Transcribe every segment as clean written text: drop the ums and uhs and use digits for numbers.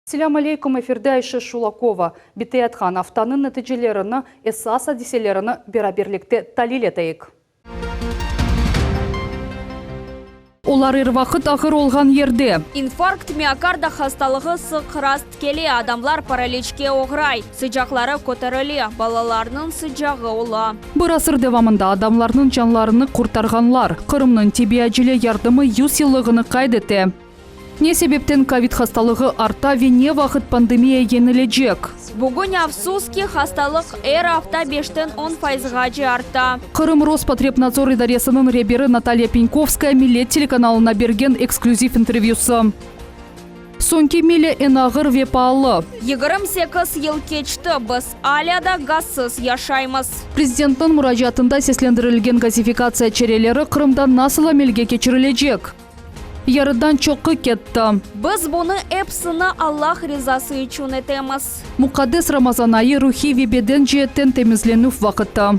Selâm aleyküm, efirde Ayşe Şulakova. Biteyatqan aftanıñ neticelerini, esas adiselerini beraberlikte talil eteyik. Olar er vaqıt ağır olğan yerde. İnfarkt miokarda hastalığı sıq rast kele, adamlar paraliçke oğray, sıcaqları köterile, balalarnıñ sıcağı ola. Bir asır devamında adamlarnıñ canlarını qurtarğanlar. Qırımnıñ tibbiy acele yardımı yüz yıllığını qayd ete. Ne sebepten kovid hastalığı arta ve ne vaqıt pandemiya yeñilecek? Bugün, afsus ki, hastalıq er afta beşten on fayızğace arta. Qırım Rospotrebnadzor idaresiniñ reberi Natalya Penkovskaya Millet telekanalına bergen eksklüziv intervyüsı. Soñki milâ eñ ağır ve paalı. 28 yıl keçti, biz alâ da gazsız yaşaymız. Prezidentniñ muracaatında seslendirilgen gazifikatsiya çareleri Qırımda nasıl amelge keçirilecek? Yarıdan çoqu ketti. Biz bunı epsini Allah rizası içün etemiz. Muqaddes Ramazan ayı ruhiy ve beden ceetten temizlenüv vaqıtı.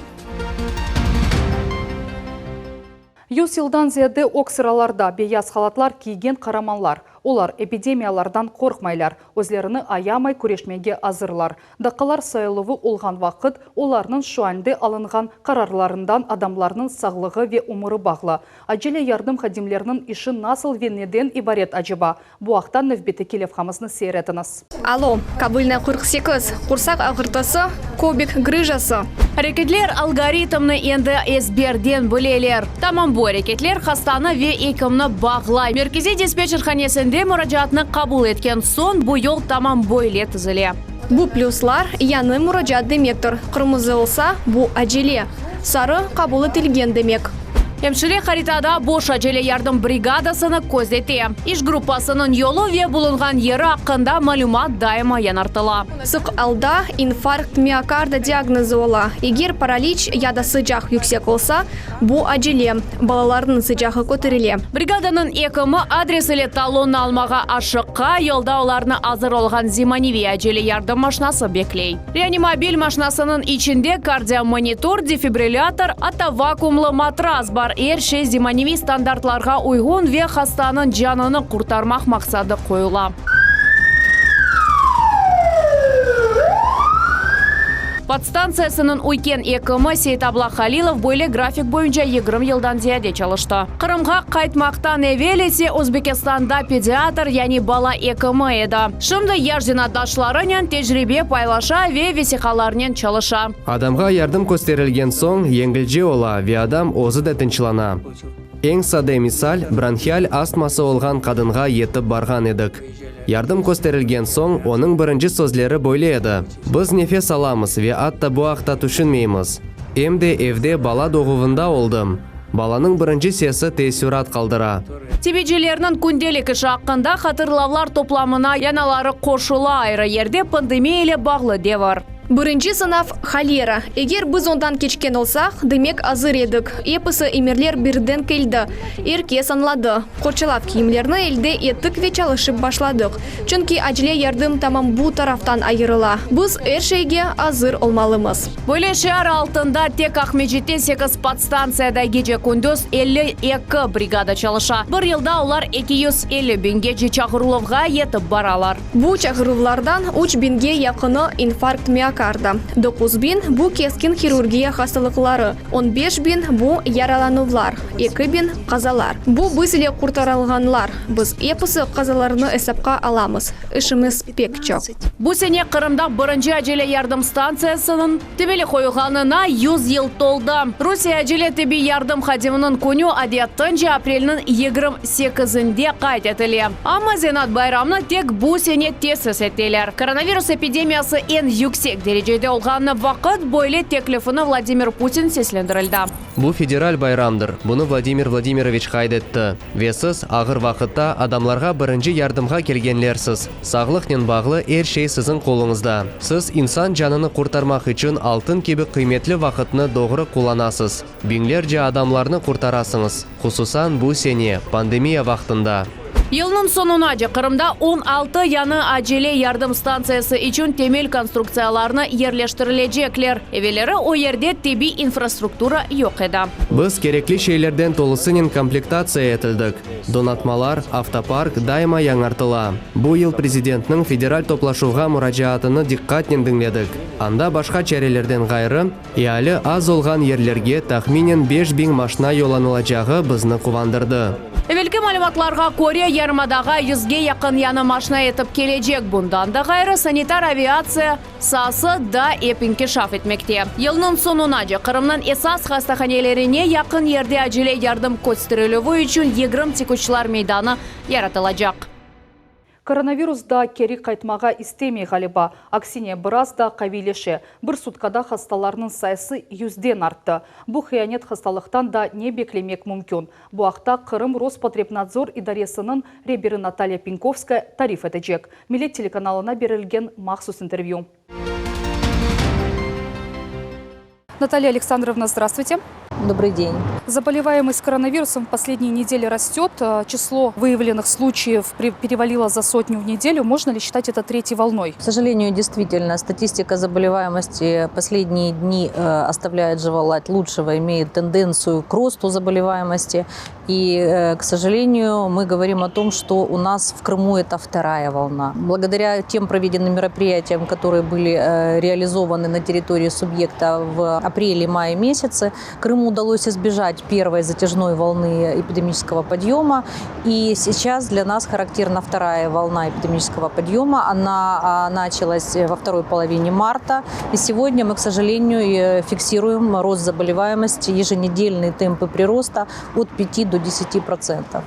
Yüz yıldan ziyade ög sıralarda beyaz halatlar kiygen qaramanlar. Olar epidemiyalardan qorqmaylar, özlerini ayamay küreşmege azırlar. Daqqalar sayıluvı olğan vaqıt, olarnıñ şu ande alınğan qararlarından adamlarnıñ sağlığı ve ömüri bağlı. Acele yardım hadimleriniñ işi nasıl ve neden ibaret aceba? Bu aqta nevbetteki levhamıznı seyir etiñiz. Alo, Kobılnaya 48, qursaq ağırtısı, kobik grıjası. Areketler algoritmni endi ezberden bileler. Tamam bu areketler hastanı ve ekimni bağlay. Merkeziy dispetçer hanesinde muracaatnı qabul etken soñ bu yol tamam böyle tizile. Bu plüslar, yañı muracaat demektir, qırmızı olsa, bu acele, sarı, qabul etilgen demek. Emşire haritada boş acele yardım brigadasını közete. İş gruppasınıñ yolu ve bulunğan yeri aqqında malümat daima yañartıla. Sıq alda infarkt miokarda diagnozı ola. Eger paraliç ya da sıcaq yüksek olsa, bu acele, balalarnıñ sıcağı köterile. Brigadanıñ ekimi adres ile talonnı almağa aşıqa, yolda olarnı azır olğan zemaneviy acele yardım maşnası bekley. Reanimobil maşnasınıñ içinde kardiomonitor, defibrillâtor, atta vakuumlı matras bar, er şey zemaneviy standartlarğa uyğun ve hastanıñ canını qurtarmaq maqsadı qoyula. Podstantsiyasınıñ üyken ekimi Seytabla Halilov böyle grafik boyunca 20 yıldan ziyade çalıştı. Qırımğa qaytmaqtan evel ise Özbekistanda pediatr, yani bala ekimi edi. Şimdi yaş zenaatdaşlarınen tecribe paylaşa ve vesiqalarnen çalışa. Adamğa yardım kösterilgen soñ, yengilce ola ve adam özü de tınçlana. Eñ sade misal, bronhial astması olğan qadınğa yetip barğan edik. Yardım kösterilgen soñ, onıñ birinci sözleri böyle edi, Biz nefes alamız ve atta bu aqta tüşünmeymiz. Em de evde bala doğuvında oldım. Balanıñ birinci sesi teessürat qaldıra. Tibicilerniñ kündelik işi aqqında hatırlavlar toplamına yanaları qoşula, ayrı yerde pandemiya ile bağlı devir. Birinci sınav, holera. Eger biz ondan keçken olsaq, demek azır edik. Episi emirler birden keldi. Er kes añladı. Qorçalav kiyimlerni elde ettik ve çalışıp başladıq. Çünki acele yardım tamam bu taraftan ayırıla. Biz er şeyge azır olmalımız. Böyle şiar altında tek Aqmescitte sekiz podstantsiyada gece-kündüz 52 brigada çalışa. Bir yılda olar 250 biñgece çağırıluvğa yetip baralar. Bu çağıruvlardan üç biñge yaqını infarkt miokarda, 9000, bu keskin hirurgiya hastalıqları, on beş biñ, bu yaralanuvlar, 2000, qazalar. Bu biz ile qurtarılğanlar. Biz episi qazalarnı esapqa alamız. İşimiz pek çoq. Bu sene Qırımda birinci acele yardım stantsiyasınıñ temeli qoyulğanına 100 yıl toldı. Rusiye acele tibbiy yardım hadiminiñ künü adetince aprelniñ 28-inde qayd etile. Amma zenaat bayramnı tek bu sene tesis eteler. Koronavirus epidemiyası eñ yüksek derecede olğanı vaqıt böyle teklifini Vladimir Putin seslendirildi. Bu federal bayramdır, bunı Vladimir Vladimiroviç qayd etti. Ve siz, ağır vaqıtta adamlarğa birinci yardımğa kelgenlersiz. Sağlıqnen bağlı er şey siziñ qoluñızda. Siz insan canını qurtarmaq içün altın kibi qıymetli vaqıtnı doğru qullanasız. Biñlerce adamlarnı qurtarasıñız, hususan bu sene, pandemiya vaqtında. Yılnıñ soñunace Qırımda 16 yañı acele yardım stantsiyası içün temel konstruktsiyalarnı yerleştirilecekler. Evelleri o yerde tibbiy infrastruktura yoq edi. Biz kerekli şeylerden tolusınen komplektatsiya etildik. Donatmalar, avtopark daima yañartıla. Bu yıl Prezidentniñ Federal toplaşuvğa muracaatını diqqatnen diñledik. Anda başqa çarelerden ğayrı, eali az olğan yerlerge tahminen 5000 maşna yollanılacağı bizni quvandırdı. Evelki malümatlarğa köre, yarımadağa yüzge yaqın yañı maşna etip kelecek. Bundan da ğayrı, sanitar aviatsiya saası da ep inkişaf etmekte. Yılnıñ soñunace Qırımnıñ esas hastahanelerine yaqın yerde acele yardım kösterilüvi içün 20 tikuçlar meydanı yaratılacaq. Koronavirus da keri qaytmağa istemey ğaliba. Aksine, biraz da qaviyleşe. Bir sutkada hastalarnıñ sayısı yüzden arttı. Bu hiyanet hastalıqtan da ne beklemek mümkün? Bu aqta Qırım Rospotrebnadzor idaresiniñ reberi Natalya Penkovskaya tarif etecek. Millet telekanalına berilgen mahsus intervyü. Наталья Александровна, здравствуйте. Добрый день. Заболеваемость коронавирусом в последние недели растет. Число выявленных случаев перевалило за сотню в неделю. Можно ли считать это третьей волной? К сожалению, действительно, статистика заболеваемости последние дни э, оставляет желать лучшего, имеет тенденцию к росту заболеваемости. И, э, к сожалению, мы говорим о том, что у нас в Крыму это вторая волна. Благодаря тем проведенным мероприятиям, которые были э, реализованы на территории субъекта в апреле-мае месяце, Крыму удалось избежать первой затяжной волны эпидемического подъема. И сейчас для нас характерна вторая волна эпидемического подъема. Она а, началась во второй половине марта. И сегодня мы, к сожалению, э, фиксируем рост заболеваемости, еженедельные темпы прироста от 5 до 10%.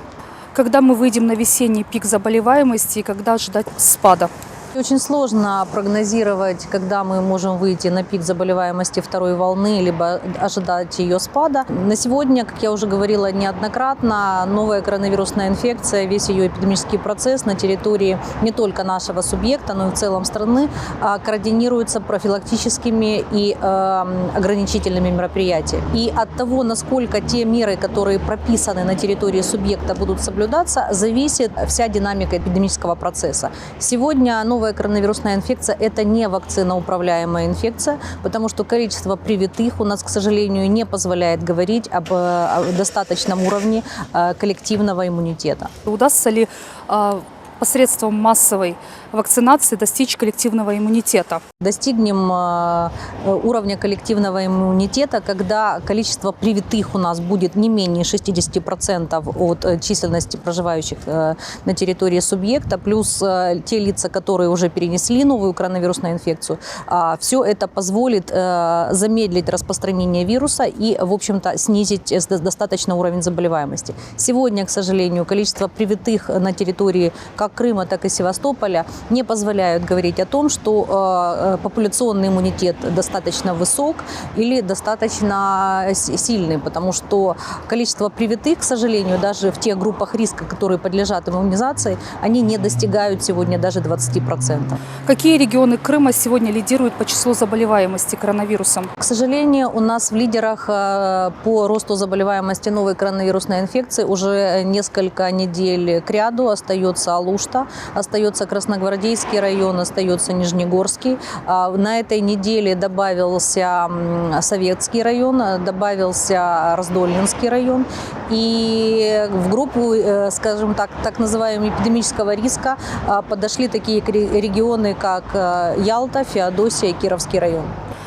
Когда мы выйдем на весенний пик заболеваемости и когда ждать спада? Очень сложно прогнозировать, когда мы можем выйти на пик заболеваемости второй волны, либо ожидать ее спада. На сегодня, как я уже говорила неоднократно, новая коронавирусная инфекция, весь ее эпидемический процесс на территории не только нашего субъекта, но и в целом страны а, координируется профилактическими и э, ограничительными мероприятиями. И от того, насколько те меры, которые прописаны на территории субъекта, будут соблюдаться, зависит вся динамика эпидемического процесса. Сегодня новая коронавирусная инфекция – это не вакциноуправляемая инфекция, потому что количество привитых у нас, к сожалению, не позволяет говорить об, э, достаточном уровне э, коллективного иммунитета. Удастся ли а, посредством массовой вакцинации достичь коллективного иммунитета? Достигнем э, уровня коллективного иммунитета, когда количество привитых у нас будет не менее 60% от э, численности проживающих э, на территории субъекта, плюс те лица, которые уже перенесли новую коронавирусную инфекцию. А, Все это позволит замедлить распространение вируса и, в общем-то, снизить достаточно уровень заболеваемости. Сегодня, к сожалению, количество привитых на территории как Крыма, так и Севастополя не позволяют говорить о том, что э, популяционный иммунитет достаточно высок или достаточно сильный, потому что количество привитых, к сожалению, даже в тех группах риска, которые подлежат иммунизации, они не достигают сегодня даже 20%. Какие регионы Крыма сегодня лидируют по числу заболеваемости коронавирусом? К сожалению, у нас в лидерах э, по росту заболеваемости новой коронавирусной инфекции уже несколько недель кряду остается Алушта, остается Красногвардейский район, остается Нижнегорский. А, на этой неделе добавился Советский район, добавился Раздольнинский район. И в группу, э, скажем так, так называемого эпидемического риска а, подошли такие регионы, как э, Ялта, Феодосия и Кировский район.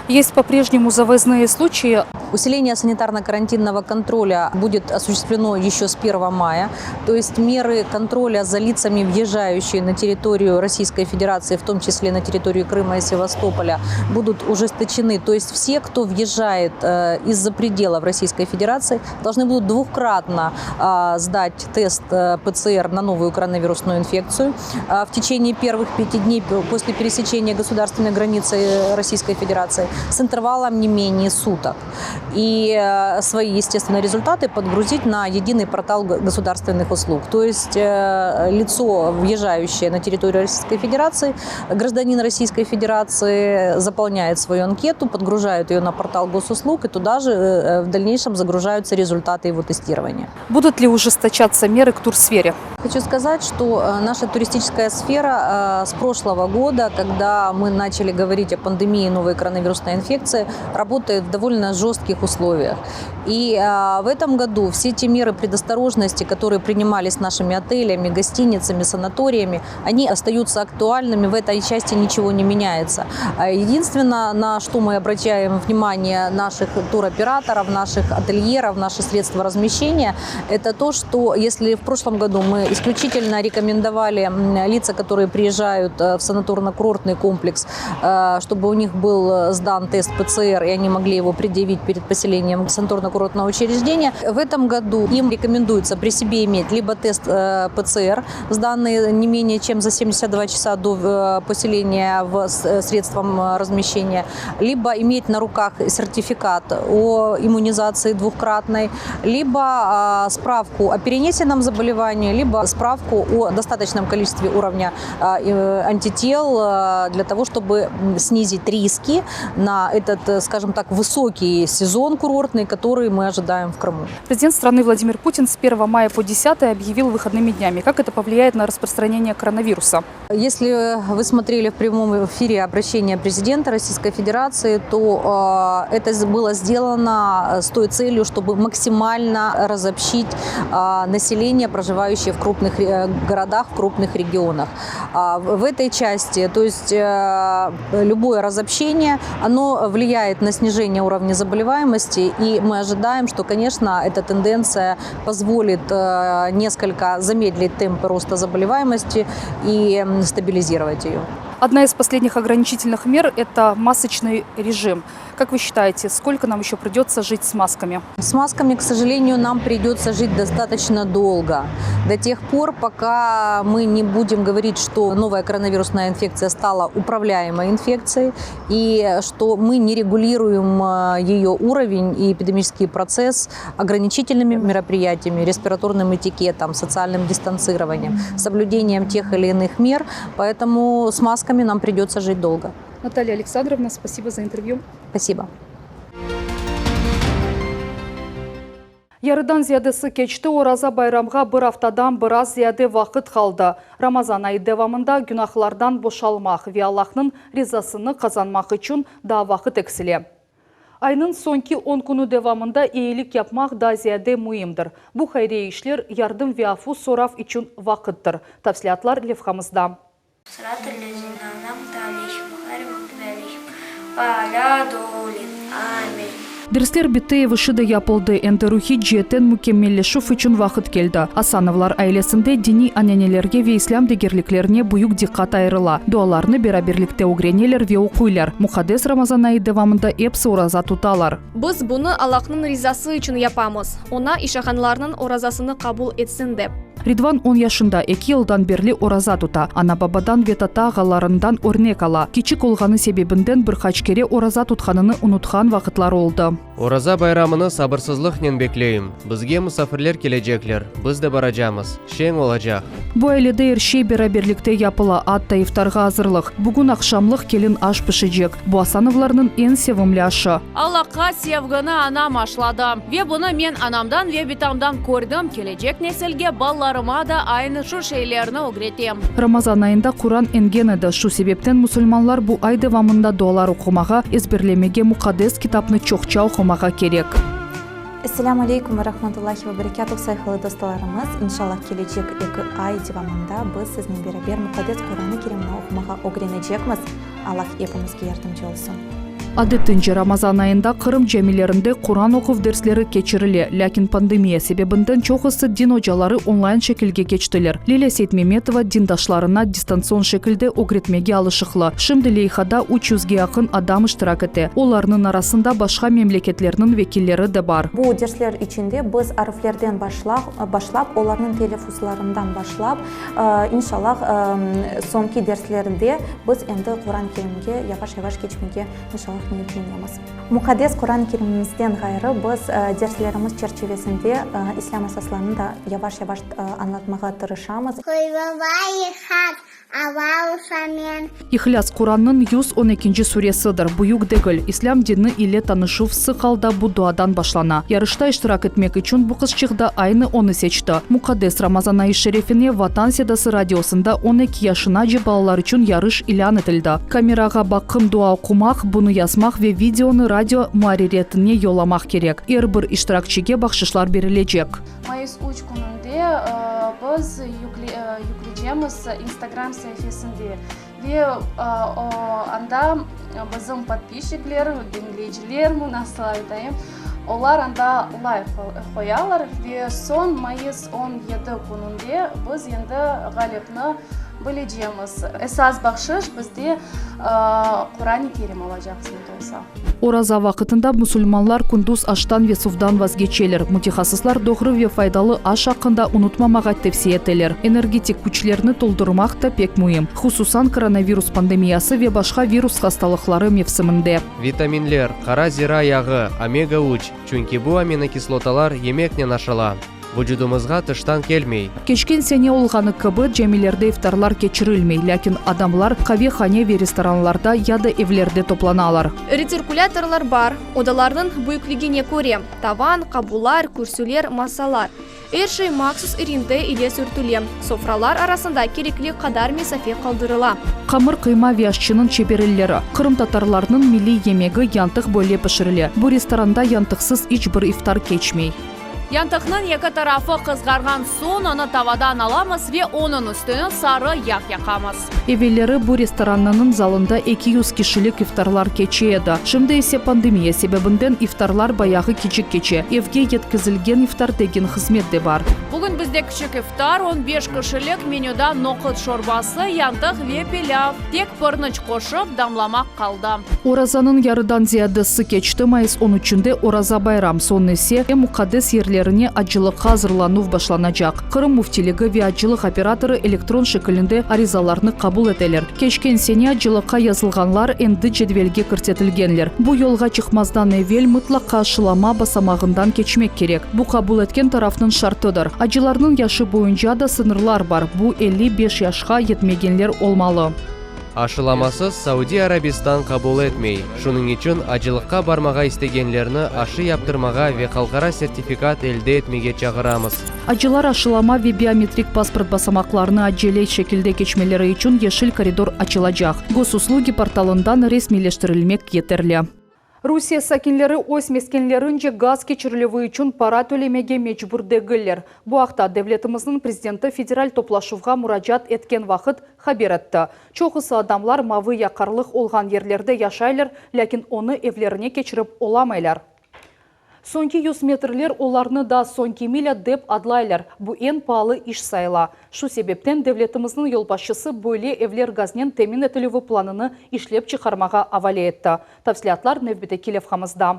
Есть по-прежнему завозные случаи. Усиление санитарно-карантинного контроля будет осуществлено еще с 1 мая. То есть меры контроля за лицами, въезжающими на территорию Российской Федерации, в том числе на территорию Крыма и Севастополя, будут ужесточены. То есть все, кто въезжает э, из-за пределов Российской Федерации, должны будут двукратно э, сдать тест э, ПЦР на новую коронавирусную инфекцию в течение первых пяти дней после пересечения государственной границы Российской Федерации. с интервалом не менее суток. И э, свои, естественно, результаты подгрузить на единый портал государственных услуг. То есть э, лицо, въезжающее на территорию Российской Федерации, гражданин Российской Федерации заполняет свою анкету, подгружает ее на портал госуслуг, и туда же э, в дальнейшем загружаются результаты его тестирования. Будут ли ужесточаться меры к турсфере? Хочу сказать, что э, наша туристическая сфера э, с прошлого года, когда мы начали говорить о пандемии новой коронавирусной инфекции, работает в довольно жестких условиях. И э, в этом году все те меры предосторожности, которые принимались нашими отелями, гостиницами, санаториями, они остаются актуальными, в этой части ничего не меняется. А единственное, на что мы обращаем внимание наших туроператоров, наших отельеров, наши средства размещения, это то, что если в прошлом году мы исключительно рекомендовали лица, которые приезжают э, в санаторно-курортный комплекс, э, чтобы у них был э, сдан тест ПЦР, и они могли его предъявить перед поселением в санаторно-курортное учреждение. В этом году им рекомендуется при себе иметь либо тест ПЦР, сданный не менее чем за 72 часа до поселения в средством размещения, либо иметь на руках сертификат о иммунизации двухкратной, либо справку о перенесенном заболевании, либо справку о достаточном количестве уровня э, антител э, для того, чтобы снизить риски на этот, э, скажем так, высокий сезон курортный, который мы ожидаем в Крыму. Президент страны Владимир Путин с 1 мая по 10 объявил выходными днями. Как это повлияет на распространение коронавируса? Если вы смотрели в прямом эфире обращение президента Российской Федерации, то это было сделано с той целью, чтобы максимально разобщить население, проживающее в крупных э, городах, в крупных регионах. А в этой части, то есть э, любое разобщение, оно влияет на снижение уровня заболеваемости, и мы ожидаем, что, конечно, эта тенденция позволит э, несколько замедлить темпы роста заболеваемости и стабилизировать ее. Одна из последних ограничительных мер – это масочный режим. Как вы считаете, сколько нам еще придется жить с масками? С масками, к сожалению, нам придется жить достаточно долго. До тех пор, пока мы не будем говорить, что новая коронавирусная инфекция стала управляемой инфекцией, и что мы не регулируем э, ее уровень и эпидемический процесс ограничительными мероприятиями, респираторным этикетом, социальным дистанцированием, соблюдением тех или иных мер. Поэтому с масками нам придется жить долго. Наталья Александровна, спасибо за интервью. Спасибо. Yarıdan ziyadesi keçti Oraza bayramğa bir aftadan biraz ziyade vaqıt qaldı. Ramazan ayı devamında günahlardan boşalmaq ve Allahnıñ rizasını qazanmaq içün daa vaqıt eksile. Aynıñ soñki 10 künü devamında eyilik yapmaq daa ziyade müimdir. Bu hayriye işler yardım ve afu sorav içün vaqıttır. Tafsilâtlar levhamızda. صراط الذين أنعمت عليهم غير المغضوب عليهم ولا الضالين آمين Dersler bitti, ev işi de yapıldı. Endi ruhiy ceetten mükemmelleşüv içün vaqıt keldi. Asanovlar ailesinde diniy ananelerge ve islâm degerliklerine büyük diqqat ayırıla. Dualarnı beraberlikte ögreneler ve oquylar. Muqaddes Ramazan ayı devamında episi oraza tutalar. Biz bunı Allahnıñ rizası içün yapamız. Oña işanğanlarnıñ orazasını qabul etsin dep. Ridvan 10 yaşında, 2 yıldan berli oraza tuta. Ana-babadan ve tata-ağalarından örnek ala. Kiçik olğanı sebebinden bir qaç kere oraza tutqanını unutqan vaqıtları oldı. Oraza bayramını sabırsızlıqnen bekleyim. Bizge musafirler kelecekler, biz de baracaqmız. Şeñ olacaq. Bu ailede er şey beraberlikte yapıla, atta iftarğa azırlıq. Bugün aqşamlıq kelin aş pişirecek. Bu Asanovlarnıñ eñ sevimli aşı. Allahqa sevgini anam aşladı. Ve bunı men anamdan ve bitamdan kördim. Kelecek nesilge balalarıma da aynı şu şeylerni ögretem. Ramazan ayında Quran engen edi. Şu sebepten musulmanlar bu ay devamında dualar oqumağa, ezberlemege, muqaddes kitapnı çoqça oqumağa kerek. Esselamu aleykum ve rahmetullahi ve berekatuh sayğılı dostlarımız. İnşallah kelecek 2 ay devamında biz siznen beraber muqaddes Quranı Kerimni oqumağa ögrenecekmiz. Allah epimizge yardımcı olsun. Adetince Ramazan ayında Qırım camilerinde Quran oquv dersleri keçirile, lâkin pandemiya sebebinden çoqusı din ocaları onlayn şekilge keçtiler. Lilâ Seytmemetova dindaşlarına distantsion şekilde ögretmege alışıqlı. Şimdi leyhada 300ge yaqın adam iştirak ete. Olarnıñ arasında başqa memleketlerniñ vekilleri de bar. Bu dersler içinde biz ariflerden başlap, başlap olarnıñ telâffuzlarından başlap, inşallah soñki derslerde biz endi Quran Kerimge yavaş-yavaş keçmege inşallah. niyetlenemiz. Muqaddes Quran-ı Kerimimizden ğayrı biz derslerimiz çerçivesinde İslâm esaslarını da yavaş-yavaş añlatmağa tırışamız. İhlâs, Qurannıñ 112-nci suresidir. Büyük degil. İslâm dini ile tanışuv sıq alda bu duadan başlana. Yarışta iştirak etmek içün bu qızçıq da aynı onı seçti. Muqaddes Ramazan ayı şerefine Vatan sedası radiosında 12 yaşınace balalar içün yarış ilân etildi. Kamerağa baqım dua oqumaq, bunı yazmaq ve videonı radio muarririyetine yollamaq kerek. Er bir iştirakçige bahşışlar berilecek. Mayıs üç kününde biz yüklecemiz Instagram saifesinde ve anda bizim podpisçikler, diñleyiciler, nasıl aytayım, olar anda layk qoyalar ve soñ mayıs 17 kününde biz endi ğalipni bilecemiz. Esas bahşış bizde Quran-ı Kerim olacaq, qısmet olsa. Oraza vaqıtında musulmanlar kündüz aştan ve suvdan vazgeçeler. Mütehassıslar doğru ve faydalı aş aqqında unutmamağa tevsiye eteler. Energetik küçlerni toldurmaq da pek müim, hususan koronavirus pandemiyası ve başqa virus hastalıqları mevsiminde. Vitaminler, qara zira yağı, omega üç, çünki bu aminokislotalar yemeknen aşala. Vucudımızğa tıştan kelmey. Keçken sene olğanı kibi, camilerde iftarlar keçirilmey, lâkin adamlar qavehane ve restoranlarda ya da evlerde toplanalar. Retsirkulâtorlar bar, odalarnıñ büyükligine köre, tavan, qabular, kürsüler, masalar. Er şey mahsus irinti ile sürtüle, sofralar arasında kerekli qadar mesafe qaldırıla. Qamır qıyma ve aşçınıñ çeber elleri. Qırımtatarlarnıñ milliy yemegi yantıq böyle pişirile. Bu restoranda yantıqsız iç bir iftar keçmey. Yantıqnıñ eki tarafı qızğarğan soñ, onı tavadan alamız ve onıñ üstüne sarı yağ yaqamız. Evelleri bu restorannınıñ zalında 200 kişilik iftarlar keçe edi. Şimdi ise pandemiya sebebinden iftarlar bayağı kiçik keçe. Evge yetkizilgen iftar degen hızmet de bar. Bugün bizde kiçik iftar, on beş kişilik, menüda noqut şorbası, yantıq ve pilâv. Tek pırnıç qoşıp, damlamaq qaldı. Orazanıñ yarıdan ziyadesi keçti, mayıs on üçünde Oraza bayram, soñ ise muqaddes yerlerine acılıqqa azırlanuv başlanacaq. Qırım Müftiligi ve acılıq operatorı elektron şekilinde arizalarnı qabul eteler. Keçken sene acılıqqa yazılğanlar endi cedvelge kirsetilgenler. Bu yolğa çıqmazdan evel mıtlaqa aşılama basamağından keçmek kerek. Bu qabul etken tarafnıñ şartıdır. Acılarnıñ yaşı boyunca da sıñırlar bar, bu 55 yaşqa yetmegenler olmalı. Aşılamasız Saudiy Arabistan qabul etmey, şunıñ içün acılıqqa barmağa istegenlerni aşı yaptırmağa ve halqara sertifikat elde etmege çağıramız. Acılar aşılama ve biometrik pasport basamaqlarını acele şekilde keçmeleri içün yeşil koridor açılacaq. Gosuslugi portalından resmiyleştirilmek yeterli. Rusiye sakinleri öz meskenlerince gaz keçirilüvi içün para tölemege mecbur degiller. Bu aqta devletimizniñ prezidenti federal toplaşuvğa muracaat etken vaqıt haber etti. Çoqusı adamlar mavı yaqarlıq olğan yerlerde yaşaylar, lâkin onı evlerine keçirip olamaylar. Soñki yüz metrler olarnı da soñki milâ dep adlaylar, bu eñ paalı iş sayıla. Şu sebepten devletimizniñ yolbaşçısı böyle evler gaznen temin etilüvi planını işlep çıqarmağa avale etti. Tafsilâtlar nevbetteki levhamızda.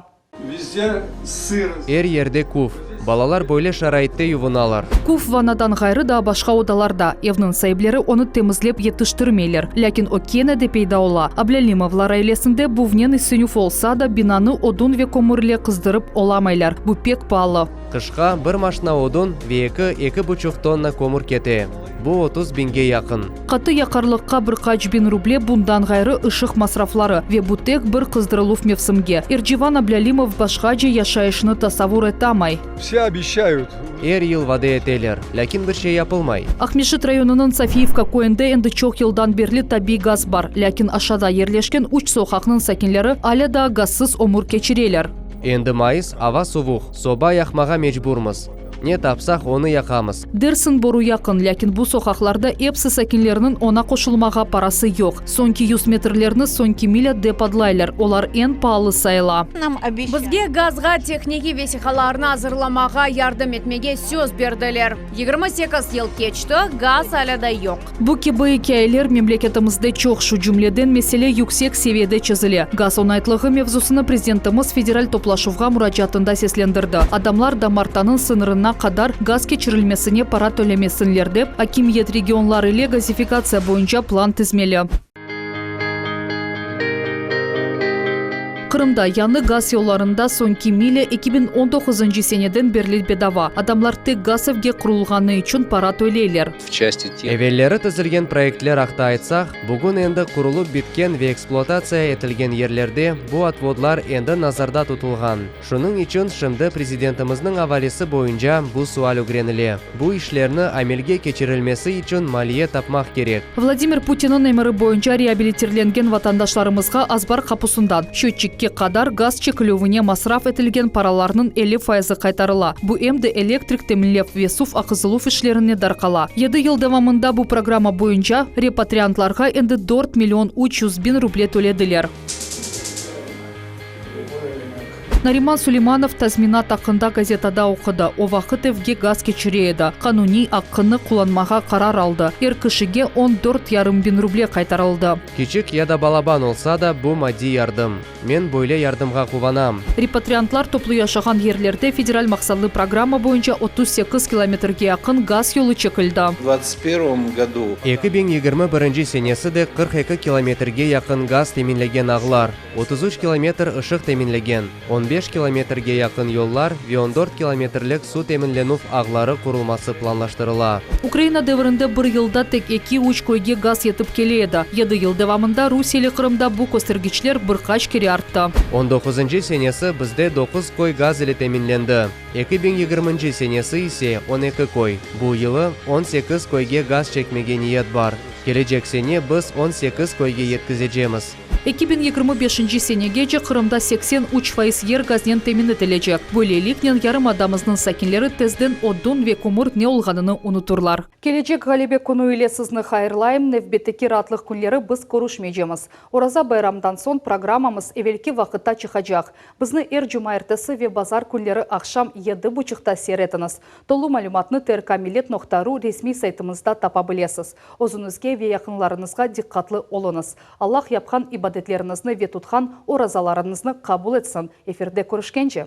Er yerde küf. Balalar böyle şaraitte yuvunalar. Küf vannadan ğayrı daa başqa odalarda. Evniñ saipleri onı temizlep yetiştirmeyler. Lâkin o kene de peyda ola. Ablâlimovlar ailesinde buvnen isinüv olsa da, binanı odun ve kömür ile qızdırıp olamaylar, bu pek paalı. Qışqa bir maşna odun ve eki, eki buçuq tonna kömür kete. Bu 30 biñge yaqın. Qattı yaqarlıqqa bir qaç biñ ruble, bundan ğayrı ışıq masrafları. Ve bu tek bir qızdırıluv mevsimge. Ercivan Ablâlimov başqace yaşayışnı tasavur etamay. Vse obeşçayut. Er yıl vade eteler, lâkin bir şey yapılmay. Aqmescit rayonınıñ Sofiyevka köyünde endi çoq yıldan berli tabiiy gaz bar, lâkin aşağıda yerleşken üç soqaqnıñ sakinleri alâ daa gazsız ömür keçireler. Endi mayıs, ava suvuq, soba yaqmağa mecburmız. Ne tapsaq, onı yaqamız. Dersiñ boru yaqın, lâkin bu soqaqlarda epsi sakinlerniñ oña qoşulmağa parası yoq. Soñki yüz metrlerni soñki milâ dep adlaylar, olar eñ paalı sayıla. Bizge gazğa tehnikiy vesiqalarnı azırlamağa yardım etmege söz berdiler. 28 yıl keçti, gaz alâ da yoq. Bu kibi ikâyeler memleketimizde çoq, şu cümleden mesele yüksek seviyede çezile. Gaz oñaytlığı mevzusını prezidentimiz federal toplaşuvğa muracaatında seslendirdi. Adamlar damartanıñ sıñırına qadar gaz keçirilmesine para tölemesinler dep, akimiyet regionlar ile gazifikatsiya boyunca plan tizmeli. Qırımda yañı gaz yollarında soñki milâ 2019 seneden berli bedava. Adamlar tek gaz evge qurulğanı içün para töleyler. Evelleri tizilgen proyektler aqta aytsaq, bugün endi qurulıp bitken ve ekspluatatsiya etilgen yerlerde bu otvodlar endi nazarda tutulğan. Şunıñ içün şimdi Prezidentimizniñ avalesi boyunca bu sual ögrenile. Bu işlerni amelge keçirilmesi içün maliye tapmaq kerek. Vladimir Putinniñ emiri boyunca reabilitirlengen vatandaşlarımızğa azbar qapusından şötçikke qadar gaz çekilüvine masraf etilgen paralarnıñ 50 fayızı qaytarıla. Bu em de elektrik teminlev ve suv aqızıluv işlerine darqala. Yedi yıl devamında bu programma boyunca repatriantlarğa endi 4 300 biñ ruble tölediler. Nariman Suleymanov tazminat aqqında gazetada oqudı. O vaqıt evge gaz keçire edi. Qanuniy aqqını qullanmağa qarar aldı. Er kişige on dört yarım biñ ruble qaytarıldı. Kiçik ya da balaban olsa da, bu maddiy yardım. Men böyle yardımğa quvanam. Repatriantlar toplu yaşağan yerlerde federal maqsatlı programma boyunca 38 kilometrge yaqın gaz yolu çekildi. 2021 году 2021 senesi de 42 kilometrge yaqın gaz teminlegen ağlar, 33 kilometr ışıq teminlegen, 15 kilometrge yaqın yollar ve 14 kilometrlik suv teminlenüv ağları qurulması planlaştırıla. Ukraina devrinde bir yılda tek 2-3 köyge gaz yetip kele edi. 7 yıl devamında Rusiyeli Qırımda bu köstergiçler bir qaç kere arttı. 19 senesi bizde 9 köy gaz ile teminlendi. 2020 senesi ise 12 köy. Bu yılı 18 köyge gaz çekmege niyet bar. Kelecek sene biz 18 köyge yetkizecemiz. 2025 senegece Qırımda 83% yer gaznen temin etilecek. Böyleliknen yarımadamıznıñ sakinleri tezden odun ve kömür ne olğanını unuturlar. Kelecek Ğalebe künü ile sizni hayırlayım. Nevbetteki raatlıq künleri biz körüşmeycemiz. Oraza bayramdan soñ programmamız evelki vaqıtta çıqacaq. Bizni er cumaertesi ve bazar künleri aqşam 7.30-ta seyir etiñiz. Tolu malümatnı trkmillet.ru resmiy saytımızda tapa bilesiz. Özüñizge ve yaqınlarıñızğa diqqatlı oluñız. Allah yapqan ibadetleriñizni ve tutqan orazalarıñıznı qabul etsin. Efirde körüşkence.